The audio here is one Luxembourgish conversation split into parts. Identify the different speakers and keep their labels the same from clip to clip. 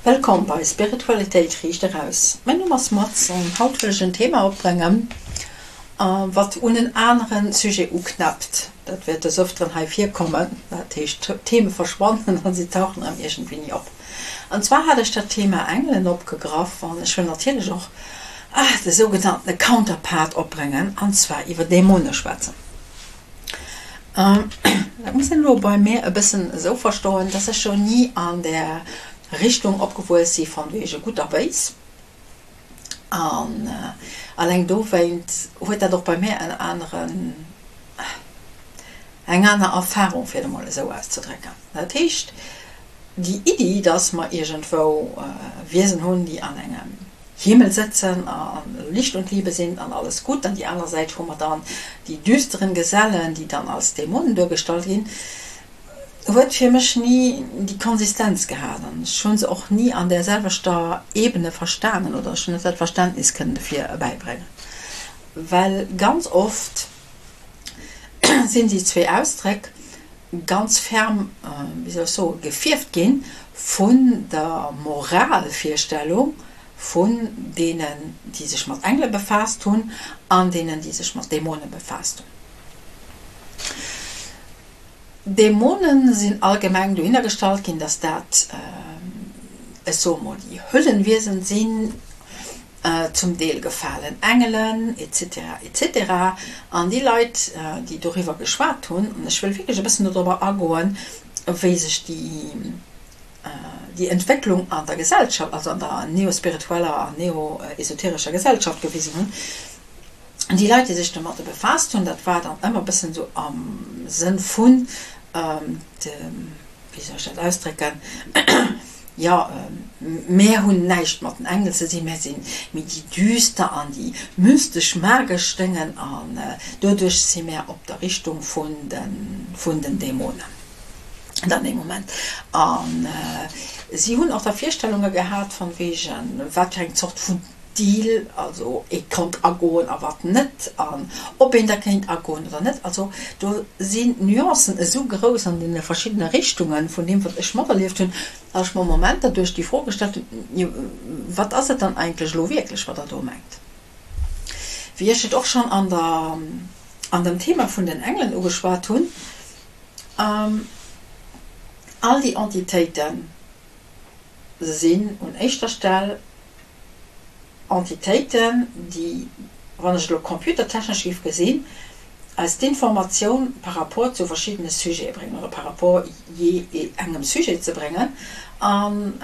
Speaker 1: Wëllkomm bei Spiritualitéit riicht eraus. Mäin Numm ass Maz an haut wëll ech en Thema opbréngen, wat un en anere Sujet uknäppt. Dat wäert des Ëfteren hei virkommen, dat heescht Theme verschwannen an si tauchen erëm iergendwéini op. An zwar hat ech dat Thema Engelen opgegraff an ech wëll natierlech och de sougenanntene Counterpart opbréngen an zwar iwwer Dämone schwätzen. Dat muss een elo bei mir e bëssen esou verstoen, dass ech jo ni an där Richtung opgewuess si von wege gutt a béis. An alleng dowéint huet dat och bei mir en aneren, eng aner Erfahrung, fir et emol esou auszedrécken. Dat heescht, déi Iddi, dass mer iergendwou Wiesen hunn, déi an engem Himmel sëtzen a Licht und Liebe sinn an alles gutt, an déi aner Säit hu mer dann déi düsteren Gesellen, déi dann als Dämonen duergestallt ginn, huet fir mech ni déi Konsistenz gehat an ech hu se och ni an där selwechter Ebene verstanen oder ech hunn net dat Verständnis kënnen dofir erbäibréngen, well ganz oft sinn déi zwee Ausdréck ganz ferm, wéi soll ech soen, gefierft gi vun der Moralvirstellung vun deenen, déi sech mat Engele befaasst hunn an deenen, déi sech mat Dämone befaasst hunn. Dämone sinn allgemeng dohinner gestallt ginn, dass dat, ech soe mol, déi Höllenwiesen sinn, zum Deel gefalen Engelen, etc. Etc. An déi Leit, déi doriwwer geschwat hunn, an ech wëll wierklech e bëssen dodrobber agoen, wéi sech déi, déi Entwécklung an der Gesellschaft, also an der neospiritueller an neoesoterescher Gesellschaft gewisen hunn, déi Leit, déi sech domadder befaasst hunn, dat war dann ëmmer e bëssen esou am Sënn vun dem, wéi soll ech dat ausdrécken, jo, mär hunn näischt mat den Engel ze dinn, mär sinn méi déi düster an déi mystesch, magesch Déngen an doduerch si mär op der Richtung vun de, vun den Dämonen dann dee Moment. A si hunn och da Virstellunge gehat von wegen, wat fir eng Zort vun Deal, also ee konnt agoen a wat net an ob een da kéint agoen oder net. Also do sinn d'Nuancen esou grouss an deene verschiddene Richtunge vun deem, wat ech materlieft hunn, datt ech mer Momenter duerch déi Fro gestallt hunn, jo wat ass et dann eigentlech elo wierklech, wat Der do mengt? Wéi ech et och schonn an der, an dem Thema vun den Engelen ugeschwat hunn, all déi Entitéite sinn un éischter Stell Entitéiten, déi, wann ech et elo computertechnesch géif gesinn, eis d'Informatioun par rapport zu verschiddene Sujete bréngen oder par rapport jee engem Sujet ze bréngen. An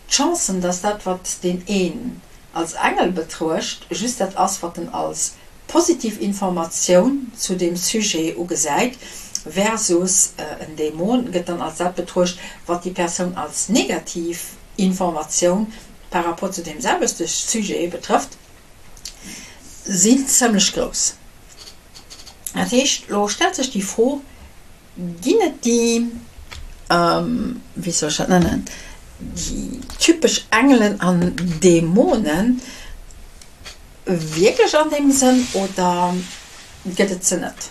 Speaker 1: d'Chancen, dass dat, wat deen een als Engel betruecht, just dat ass, wat en als positiv Informatioun zu deem Sujet ugesäit, versus en Dämon gëtt dann als dat betruecht, wat déi Persoun als negativ Informatioun par rapport zu deem selwechte Sujet betrëfft, sinn zëmlech grouss. Dat heescht, elo stellt sech déi Fro, Ginn et déi, wéi soll ech dat nennen, déi typesch Engelen an Dämonen wierklech an deem Sënn oder gëtt et se net?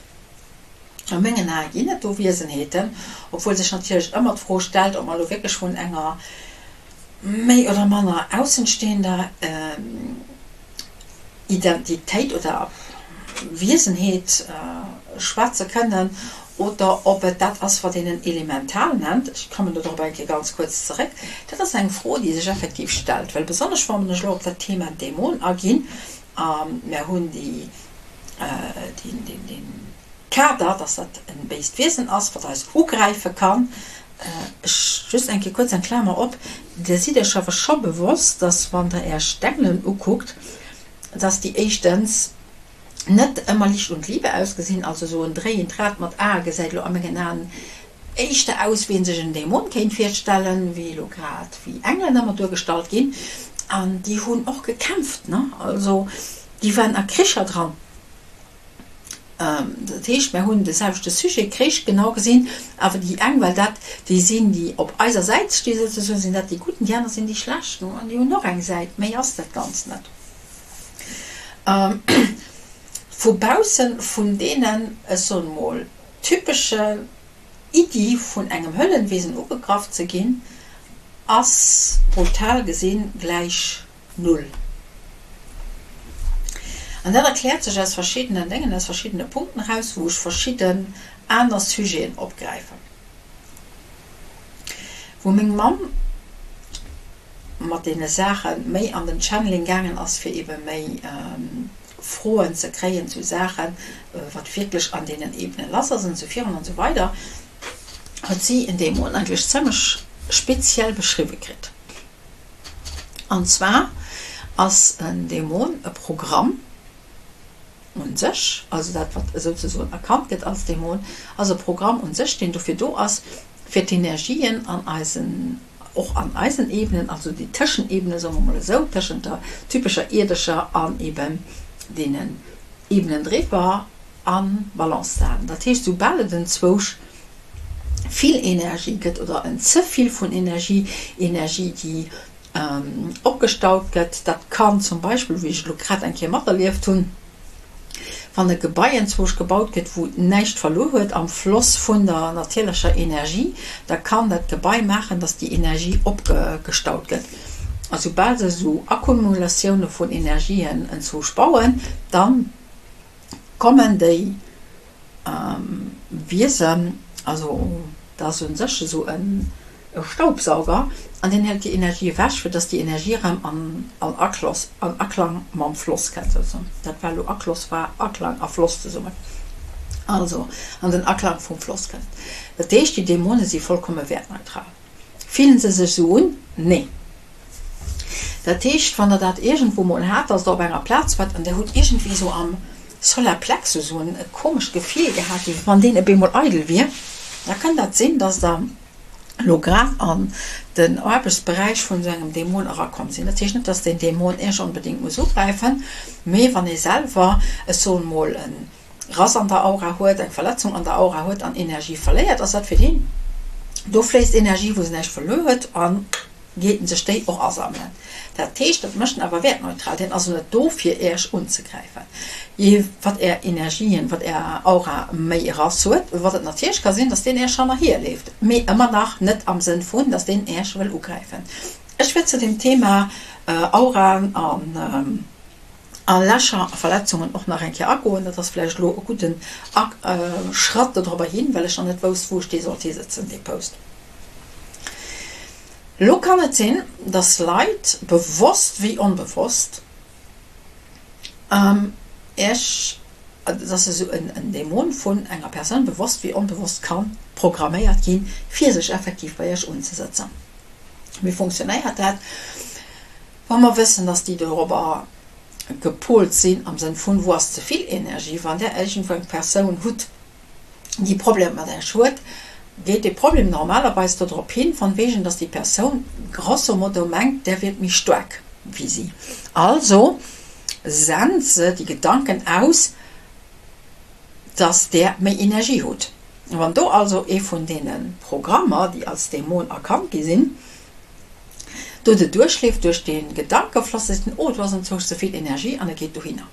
Speaker 1: A mengen Ae ginn et do Wiesenheeten, obwuel sech natierlech ëmmer d'Fro stellt, ob mer elo wierklech vun enger méi oder manner aussenstehender Identitéit oder Wiesenheet schwätze kënnen oder ob et dat ass, wat een en Elemental nennt. Ech kommen do drop eng Kéier ganz kuerz zeréck. Dat ass eng Fro, déi sech effektiv stellt, well besonnesch wa mer elo op dat Thema Dämon aginn a mer hunn déi, deen Kader, dass dat e béist Wiesen ass, wat eis ugräife kann. Ech just eng Kéier kuerz eng Klamer op, Dir sidd Iech awer scho bewosst, dass wann Der Äech d'Engelen ukuckt, dass déi éischtens net ëmmer Licht und Liebe ausgesinn, also esou en dréiend Rad mat Ae gesäit elo a mengen Aen éischter aus wéi een sech en Dämon kéint virstellen, wéi elo grad wéi Engelen ëmmer duergestallt ginn. An déi hunn och gekämpft, ne, also déi waren a Kricher dran. Dat heescht, mär hunn de selwechte Sujet, Krich, genau gesinn, awer déi eng, well dat déi sinn, déi op eiser Säit sti souzesoen, sinn dat déi Guten, déi aner sinn déi Schlechten an déi hunn och eng Säit. Méi ass dat Ganzt net. Vu bausse vun deenen, ech soen emol, typesche Iddie vun engem Höllenwesen ugegraff ze ginn. ass brutal gesinn gläich Null. An dat erkläert sech aus verschiddenen Déngen, aus verschiddene Punkten eraus, wou ech verschidden aner Sujeten opgräifen. Wou meng Mamm mat deene Saache méi an den Channeling gaangen ass, fir ebe méi Froen ze kréien zu Saachen, wat wierklech an deenen Ebene lass ass an esou virun an esou weider, huet si en Dämon eigentlech zimlech speziell beschriwwe kritt. An zwar ass en Dämon e Programm un sech, also dat wat esouzesoen erkannt gëtt als Dämon, ass e Programm un sech, deen dofir do ass, fir d'Energien an eisen, och an eisen Ebenen, also déi Tëschenebene, soe mer mol esou, tëschent der typescher ierdescher an eben deenen Ebenen driwwer, a Balance ze halen. Dat heescht, soubal et enzwousch vill Energie gëtt oder en ze vill vun Energie, Energie déi opgestaut gëtt, dat kann zum Beispill, wéi ech elo grad eng Kéier materlieft hunn, wann e Gebai enzwousch gebaut gëtt, wou näischt verluer huet am Floss vun der natierlecher Energie, da kann dat Gebai maachen, dass déi Energie opgestaut gëtt. A soubal se esou Akkumulatioune vun Energien enzwousch bauen, da kommen déi Wiesen, also dat ass u sech esou e Staubsauger, an deen hält déi Energie ewech, fir datt déi Energie erëm an an Aklang mam Floss kënnt souzesoen. Dat war elo Akloss war Aklang a Floss zesummen, also an den Aklang vum Floss kënnt. Dat heescht, déi Dämone si vollkomme wäertneutral. Fillen se sech esou un? Nee. Dat heescht, wann Der dat iergendwou mol hat, dass Der op enger Plaz waart an Der hutt iergendwéi esou am Solar Plexus esou e komescht Gefill gehat, wéi wann deen op eemol eidel wier, da kënnt dat sinn, dass Der elo grad an den Aarbechtsberäich vun esou engem Dämon erakomm sinn. Dat heescht net, dass deen Dämon Iech onbedéngt muss ugräifen, mee wann ee selwer, ech soen mol, e Rass an der Aura huet, eng Verletzung an der Aura huet an Energie verléiert, ass dat fir deen, do fléisst Energie, wou se näischt verluer huet, a geet en sech déi och asammelen. Dat heescht, dat mécht en awer wäertneutral, deen ass net do fir Äech unzegräifen. Je wat Är Energien, wat Är Aura méi Rass huet, wat et natierlech ka sinn, datt deen Äech hannerhier leeft, mee ëmmer nach net am Sënn vun, datt deen Äech wëll ugräifen. Ech wäert zu dem Thema Auraen an. A Lächer a Verletzungen och nach eng Kéier agoen. Dat ass vläicht elo e gudden Schratt dodropper hin, well ech nach net wousst, wou ech dee sollt hisetzen, dee Post. Elo kann et sinn, dass Leit, bewosst wéi onbewosst, Iech, dass esou en Dämon vun enger Persoun, bewosst wéi onbewosst, ka programméiert ginn, fir sech effektiv bei Iech unzesëtzen. Wéi funktionéiert dat? Wa mer wëssen, dass déi dorobber gepolt sinn, am Sënn vun, wou ass ze vill Energie, wann Der iergendwou eng Persoun hutt, déi Problemer mat Iech huet, geet dee Problem normalerweis dodrop hin, von wegen, dass déi Persoun grosso modo mengt, Der wiert méi staark wéi si. Also sent se déi Gedanken aus, dass Der méi Energie hutt. Wann do also ee vun deene Programmer, déi als Dämon erkannt gi sinn, Do de duerchleeft duerch dee Gedankefloss, seet en, oh do ass enzwousch ze vill Energie an e geet dohinner.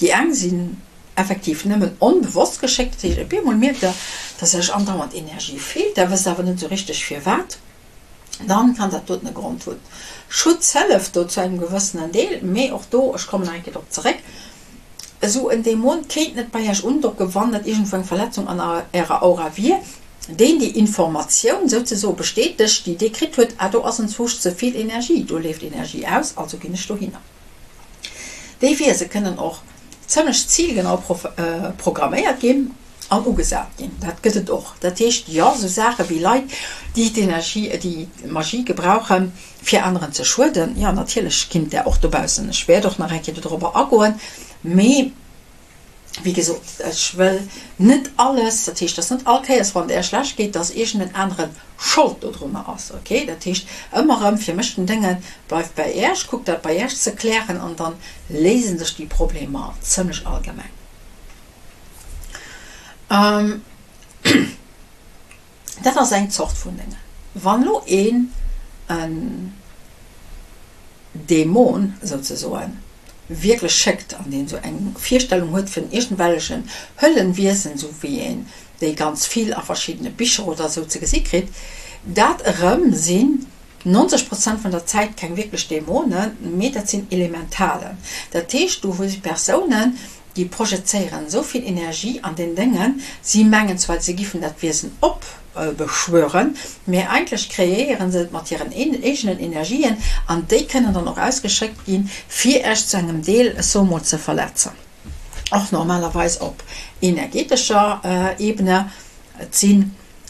Speaker 1: Déi eng sinn effektiv nëmmen onbewosst geschéckt, dat heescht op eemol mierkt der, dass iech andauernd Energie feelt, der wësst awer net esou richteg firwat, dann kann dat doten e Grond hunn. Schutz hëlleft do zu engem gewëssenen Deel, mee och do, ech kommen nach eng Kéier drop zeréck, esou en Dämon kéint net bei iech undocken, wann net iergendwou eng Verletzung an ärer Aura wier. Deen déi Informatioun souzesoe bestätegt, déi dee kritt huet, ah do ass enzwousch ze vill Energie, do leeft Energie aus, also ginn ech dohinner. Déi Wiese kënnen och zëmmlech zilgenau programméiert ginn an ugesat ginn. Dat gëtt et och. Dat heescht, jo, esou Saache wéi Leit, déi d'Energie, déi d'Magie gebrauchen, fir aneren ze schueden, jo, natierlech ginn et där och dobaussen. Ech wäert och nach eng Kéier dodrobber agoen, mee Wéi gesot, ech wëll net alles, dat heescht, dass net all Kéiers, wann et Är schlecht geet, dass iergend en anere Schold dodrunner ass, okay? Dat heescht, ëmmer erëm fir mech den Dénge, bleift bäi Äech, kuckt dat bei Äech ze klären an dann léise sech déi Problemer zëmlech allgemeng. Dat ass eng Zort vun Déngen. Wann elo een en Dämon souzesoen wierklech schéckt an deen esou eng Virstellung huet vun iergendwellechen Höllenwiesen, esou wéi een déi ganz vill a verschiddene Bicher oder esou ze gesi kritt, dat erëm si. 90 Prozent vun der Zäit keng wierklech Dämonen, mee dat sinn Elementalen. Dat heescht, do hu si Persounen, déi projezéieren esou vill Energie an den Déngen, si mengen zwar, si giffen dat Wiesen opbeschwören, mee eigentlech kreéieren se et mat hiren eegenen Energien an déi kënnen dann och ausgeschéckt ginn, fir Iech zu engem Deel, ech soe mol, ze verletzen. Och normalerweis op energetescher Ebene. Et si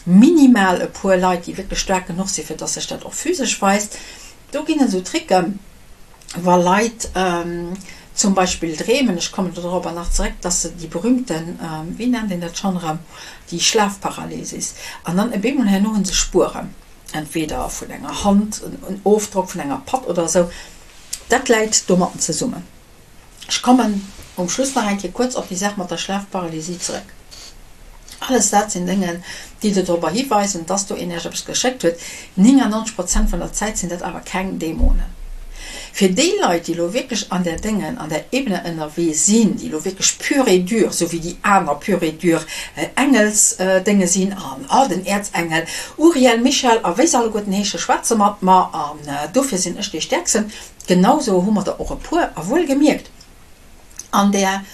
Speaker 1: minimal e puer Leit, déi wierklech staark genuch sinn, fir dass sech dat och physesch weist. Do ginn et esou Tricken, wa Leit zum Beispill dreemen, ech kommen dodropper nach zeréck, dass se déi berühmten, wéi nennt een dat schonn erëm, déi Schlafparalysis, an dann op eemol herno hu se Spueren, entweder vun enger Hand, en Ofdrock vun enger Patt oder esou, dat läit domatten zesummen. Ech kommen um Schluss nach eng Kéier kuerz op déi Saach mat der Schlafparalysie zeréck. Alles dat sinn Déngen, déi der dorobber hiweisen, dass do een Iech eppes geschéckt huet. 99 Prozent vun der Zäit sinn dat awer keng Dämonen. Fir déi Leit, déi elo wierklech an där Déngen, an där Ebene ënnerwee sinn, déi elo wierklech pur et dur, esou wéi déi aner pur et dur Engelsdénge sinn, an oh, den Äerzengel Uriel, Michael a wéi se alleguerten heesche schwätze mat mer an dofir sinn ech dee Stäerksten, Genausou hu mer der och e puer, a wuelgemierkt, an där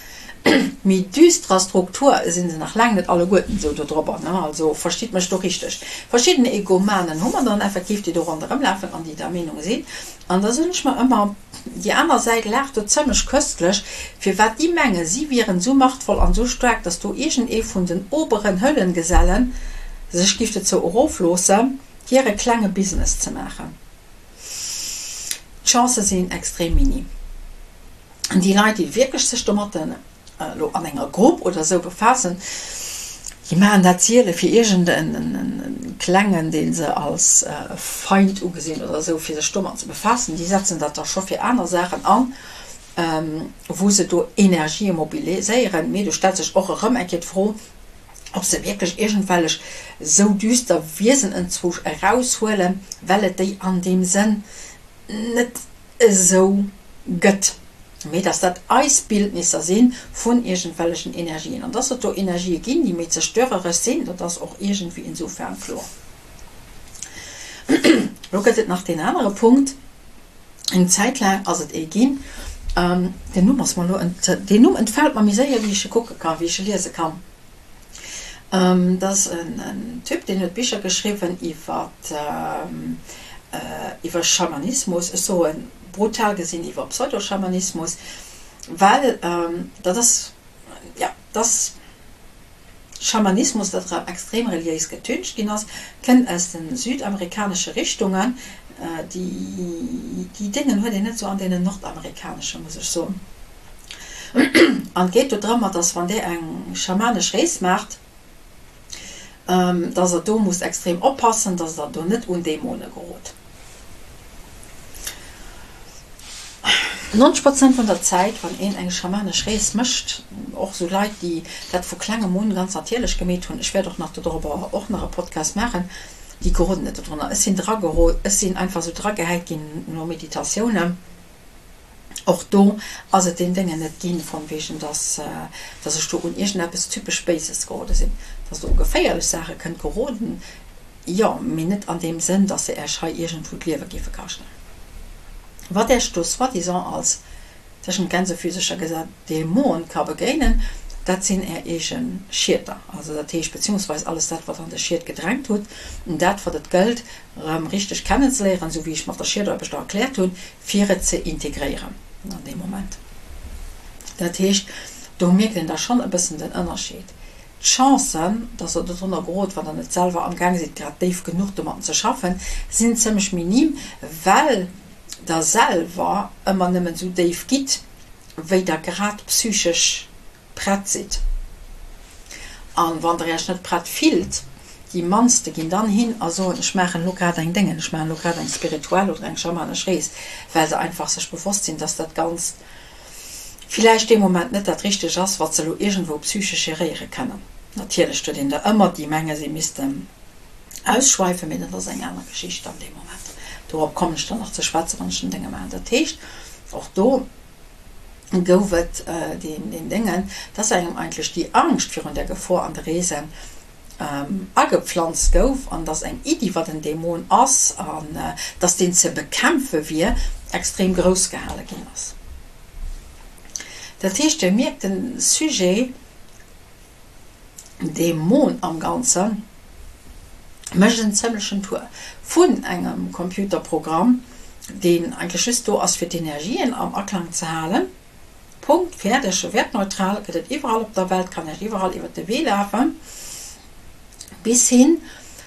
Speaker 1: méi düsterer Struktur si se nach laang net alleguerten esou dodrobber, ne? Also verstitt mech do richteg. Verschidden Egomanen hu mer dann effektiv, déi do ronderëmlafen an déi der Meenung sinn, an da soen ech mer ëmmer, déi aner Säit laacht do zëmmlech köstlech, firwat déi menge si wieren esou machtvoll an esou staark, dass do iergendee vun den oberen Höllengesellen sech giff dozou erofloossen, hire klenge Business ze maachen. D'Chancë sinn extrem minim. An déi Leit, déi wierklech sech domatten elo an enger Grupp oder esou befaassen, déi maachen dat siele fir iergend e Klengen, dee se als Feind ugesinn oder esou, fir sech domat ze befaassen. Déi setzen dat da scho fir aner Saachen an, wou se do Energië mobiliséieren. Mee do stellt sech och erëm eng Kéier d'Fro, ob se wierklech iergendwellech sou düster Wiesen enzwousch eraushuelen, well et déi an deem Sënn net esou gëtt, mee dass dat eis Bildnisser si vun iergendwellechen Energien. An dass et do Energië ginn, déi méi zerstöreresch sinn, dat ass och iergendwéi insofern kloer. Elo gëtt et nach deen anere Punkt, Eng Zäit laang ass et ee ginn, den Numm ass mer elo ent, deen Numm entfält mer méi séier wéi ech e kucke kann, wéi ech e liese kann. Dat ass en Typ, deen huet Bicher geschriwwen iwwer iwwer Schamanismus, ech soe brutal gesinn iwwer Pseudoschamanismus, well dat ass, jo, dat ass. Schamanismus, dat erëm extrem reliéis getüncht ginn ass, kënnt aus de südamerikanesche Richtungen. Déi Déngen huet een net sou an deenen nordamerikanesche, muss ech soen. An et geet do drëmmer, dass wann där eng schamanesch Rees maacht, dass der do musst extrem oppassen, dass der do net un Dämone gerot. 90 Prozent vun der Zäit, wann een eng schamanesch Rees mécht, och esou Leit, déi dat vu klengem un ganz natierlech gemeet hunn, ech wäert och nach dodorobber och nach e Podcast maachen, déi geroden net dodrunner. Ech sinn dragero, ech sinn einfach esou dragehäit ginn no Meditatiounen. Och do ass et deen Déngen net ginn, von wegen, dass, dass ech do un iergendeppes typesch Béises gerode sinn, dass der u geféierlech Saache kënnt geroden. Jo, mee net an deem Sënn, dass se Äech hei iergendwou d'Liewe géife kaschten. Wat Äech do soi-disant als, tëschent Gänsefüsercher gesat, Dämon ka begéinen, dat sinn Är eege Schieter. Also dat heescht, beziehungsweis alles dat, wat Der an de Schiet gedrängt hutt, dat, wat et gëllt, erëm richteg kennenzeléieren, esou wéi ech mat der Schietaarbecht erkläert hunn, fir et ze integréieren an deem Moment. Dat heescht, do mierkt een da schonn e bëssen den Ënnerscheed. D'Chancen, dass der dodrunner gerot, wann der net selwer amgaang sidd grad déif genuch domatten ze schaffen, sinn zimlech minim, well der selwer ëmmer nëmmen esou déif gitt, wéi der grad psychesch prett sidd. An wann der iech net prett fillt, déi mannste ginn dann hin a soen, ech maachen elo grad eng Déngen, ech maachen elo grad eng spirituell oder eng schamanesch Rees, well se einfach sech bewosst sinn, dass dat Ganzt villäicht dee Moment net dat Richtegt ass, wat se elo iergendwou psychesch geréiere kënnen. Natierlech huet een der ëmmer, déi menge si missten ausschweifen, mee dat ass eng aner Geschicht dann dee Moment. Dorop kommen ech dann nach ze schwätzen, wann ech den Dénge maachen. Dat heescht, och do gouf et deen Déngen, dass engem eigentlech déi Angscht virun der Gefor an de Reesen. Agepflanzt gouf an dass eng Iddi, wat en Dämon ass an dass deen ze bekämpfe wier, extrem grouss gehale ginn ass. Dat heescht, Dir mierkt, de Sujet Dämon am Ganze mécht en zëmmlechen Tour vun engem Computerprogramm, deen eigentlech just do ass, fir d'Energien am Aklang ze halen. Punkt, fäerdeg. Wertneutral gëtt et iwwerall op der Welt, kann Iech iwwerall iwwert de Wee lafen, bis hin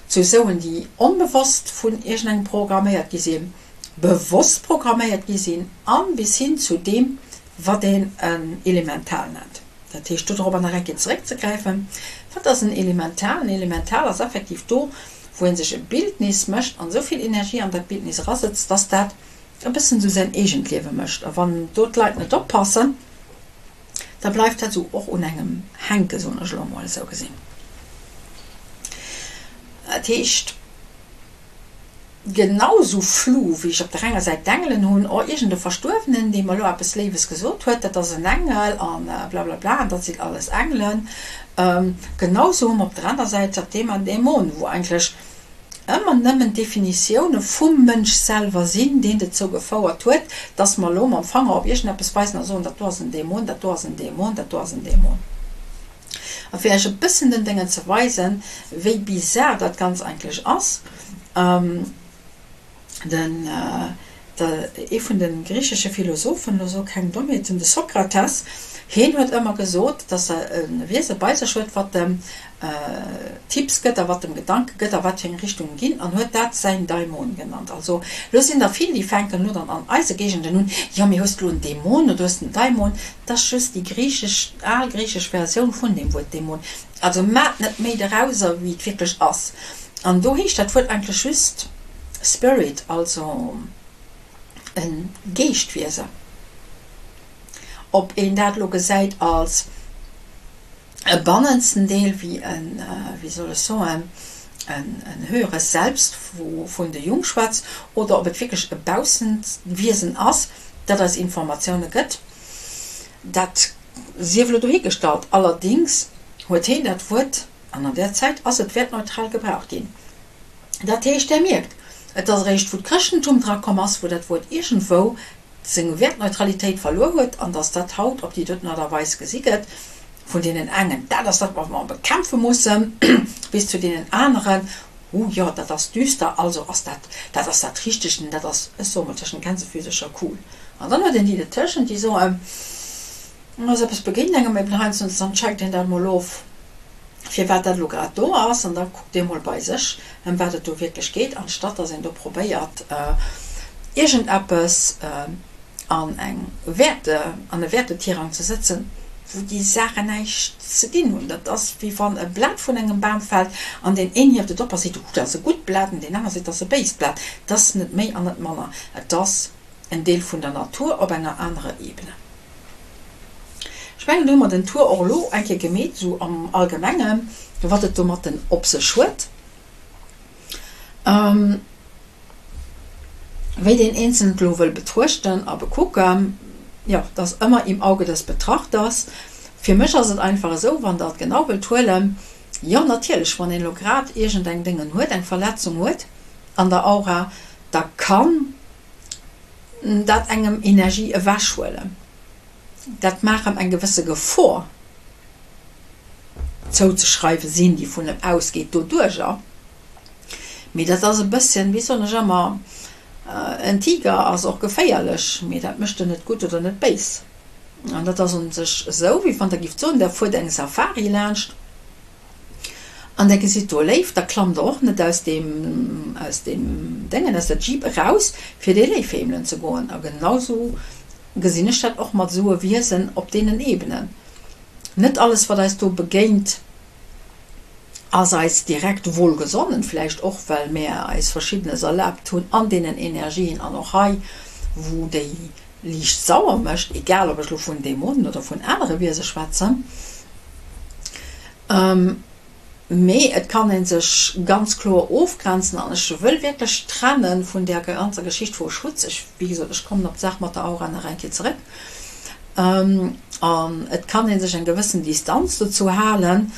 Speaker 1: zu souen, déi onbewosst vun iergendengem programméiert gi sinn, bewosst programméiert gi sinn, a bis hin zu deem, wat een en Elemental nennt. Dat heescht, do dorobber nach eng Kéier zeréckzegräifen, Wat ass en Elemental? En Elemental ass effektiv do, wou ee sech e Bildnis mécht an esou vill Energie an dat Bildnis erasëtzt, dass dat e bëssen esou säin eegent Liewe mécht. A wann do d'Leit net oppassen, da bleift dat esou och un engem hänken, soen ech elo emol esou gesinn. Dat heescht, genau esou flou wéi ech op der enger Säit d'Engelen hunn, oh iergend e Verstuerwenen, dee mer elo eppes Léiwes gesot huet, dat ass en Engel an blablabla an dat sinn alles Engelen, genau esou hu mer op der aner Säit dat Thema Dämon, wou eigentlech ëmmer nëmmen d'Definitioune vum Mënsch selwer sinn, deen dozou gefouert huet, dass mer elo mam Fanger op iergendeppes weisen a soen, dat do ass en Dämon, dat do ass en Dämon, dat do ass en Dämon. A fir Iech e bëssen den Déngen ze weisen, wéi bizar dat Ganz eigentlech ass, den, Ee vun de griichesche Philosophen, elo so keng Dommheeten, de Sokrates, hien huet ëmmer gesot, datt e Wiese bei sech huet, wat em Tipps gëtt a wat em Gedanke gëtt a wat fir eng Richtung ginn, an huet dat säin Daimon genannt. Also elo sinn der vill, déi fänken elo dann an eise Géigenden un, jo mee hues de elo en Dämon oder hues de en Daimon? Dat ass just déi griichesch, al griichesch Versioun vun deem Wuert Dämon. Also maacht net méi dorauser, wéi et wierklech ass. An do heescht dat Wuert eigentlech just Spirit, also e Geeschtwiese. Ob een dat elo gesäit als e bannensten Deel, wéi e, wéi soll ech soen, en höheres Selbst, wouvun de Jung schwätzt, oder ob et wierklech e baussent Wiesen ass, dat eis Informatioune gëtt, dat sief elo dohigestallt. Allerdéngs huet heen dat Wuert, an an där Zäit ass et wäertneutral gebraucht ginn. Dat heescht, Der mierkt, et ass eréischt wou d'Chrëschtentum drakomm ass, wou dat Wuert iergendwou seng Wäertneutralitéit verluer huet an dass dat haut op déi doten Art a Weis gesi gëtt vun deenen engen, dat ass dat wat mer bekämpfe mussen, bis zu deenen aneren, hu jo, dat ass düster, also ass dat, dat ass dat Richtegt an dat ass, ech soe mol tëschent Gänsefüsercher, cool. An dann huet een déi dertëschent, déi soen, ass eppes begéint engem eben heiansdo, dann checkt een dat mol of, firwat dat elo grad do ass, an da kuckt ee mol bei sech, ëm wat et do wierklech geet, anstatt datt een do probéiert, iergendeppes an eng Wäerte, an e Wäertetirang ze sëtzen, wou déi Saachen näischt ze dinn hunn. Dat ass, wéi wann e Blat vun engem Bam fält an deen een hieft et op a seet, Hu, dat ass e gutt Blat, an deen aner seet, dat ass e béist Blat. Et ass net méi an net manner, et ass en Deel vun der Natur op enger anerer Ebene. Ech mengen, do hu mer den Tour och elo eng Kéier gemeet, esou am Allgemengen, wat et domatten op sech huet, wéi deen Eenzelnen et elo wëll betruechten a bekucken. Jo, et ass ëmmer im Auge des Betrachters. Fir mech ass et einfach esou, wann Der et genau wëllt huelen, jo natierlech, wann een elo grad iergendeng Déngen huet, eng Verletzung huet an der Aura, da kann dat engem Energie ewechhuelen, dat mag em eng gewësse Gefor zouzeschreiwe sinn, déi vun em ausgeet doduerjer, mee dat ass e bësschen, wéi soen ech ëmmer, en Tiger ass och geféierlech, mee dat mécht en net gutt oder net béis. An dat ass un sech esou, wéi wann der gifft soen, der fuert eng Safari laanscht, An der gesitt do e Léif, da klammt der och net aus deem, aus deem Déngen, aus der Jeep eraus, fir dee Léif heemelen ze goen. A genau esou gesinn ech dat och mat esou e Wiesen op deenen Ebenen. Net alles, wat eis do begéint, ass eis direkt wohlgesonnen, vläicht och, well mär eis Verschiddenes erlaabt hunn an deenen Energien an och hei, wou déi liicht sauer mécht, egal ob ech elo vun Dämonen oder vun anere Wiese schwätzen. Mee et kann ee sech ganz kloer ofgrenzen an ech wëll wierklech trenne vun där ganzer Geschicht vu Schutz. Ech, wéi gesot, ech kommen op d'Saach mat der Aura nach eng Kéier zeréck. An et kann ee sech eng gewëssen Distanz dozou halen.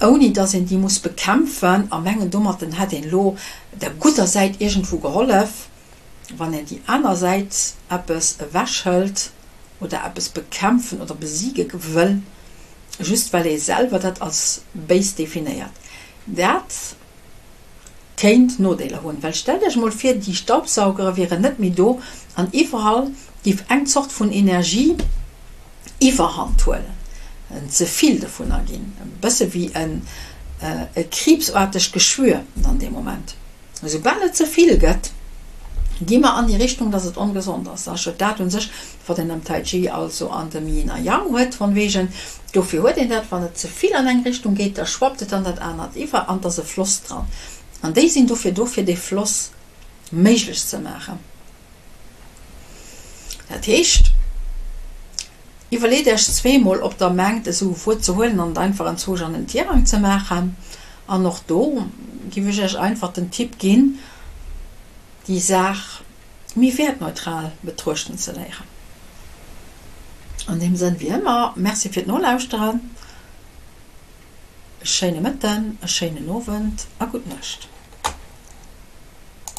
Speaker 1: ouni dass een déi muss bekämpfen a mengen domatten hätt een elo der gudder Säit iergendwou gehollef, wann een déi aner Säit eppes ewechhëlt oder eppes bekämpfen oder besiege wëll, just well ee selwer dat als béis definéiert. Dat kéint Nodeeler hunn, well stellt Iech emol vir, déi Staubsaugere wieren net méi do an iwwerall géif eng Zort vun Energie Iwwerhand huelen, en ze vill dovunner ginn, e bësse wéi en e kriibsaartegt Geschwür an deem Moment. Esoubal et ze vill gëtt, gi mer an déi Richtung, dass et ongesond ass. Ass jo dat un sech, wat een am Tai Chi also an dem Yin a Yang huet, von wegen, dofir huet een dat, wann et ze vill an eng Richtung geet, da schwappt et an dat anert iwwer an 't ass e Floss dran. An déi sinn dofir do, fir dee Floss méiglech ze maachen. Dat heescht, iwwerleet Iech zweemol, ob Der mengt, esou e Wuert ze huelen an et einfach enzwousch an den Tirang ze maachen. An och do giff ech Iech einfach den Tipp ginn, déi Saach méi wäertneutral betruechten ze léieren. An deem Sënn, wéi ëmmer, Merci fir d'Nolauschteren, e schéine Mëtten, e schéinen Owend a gutt Nuecht.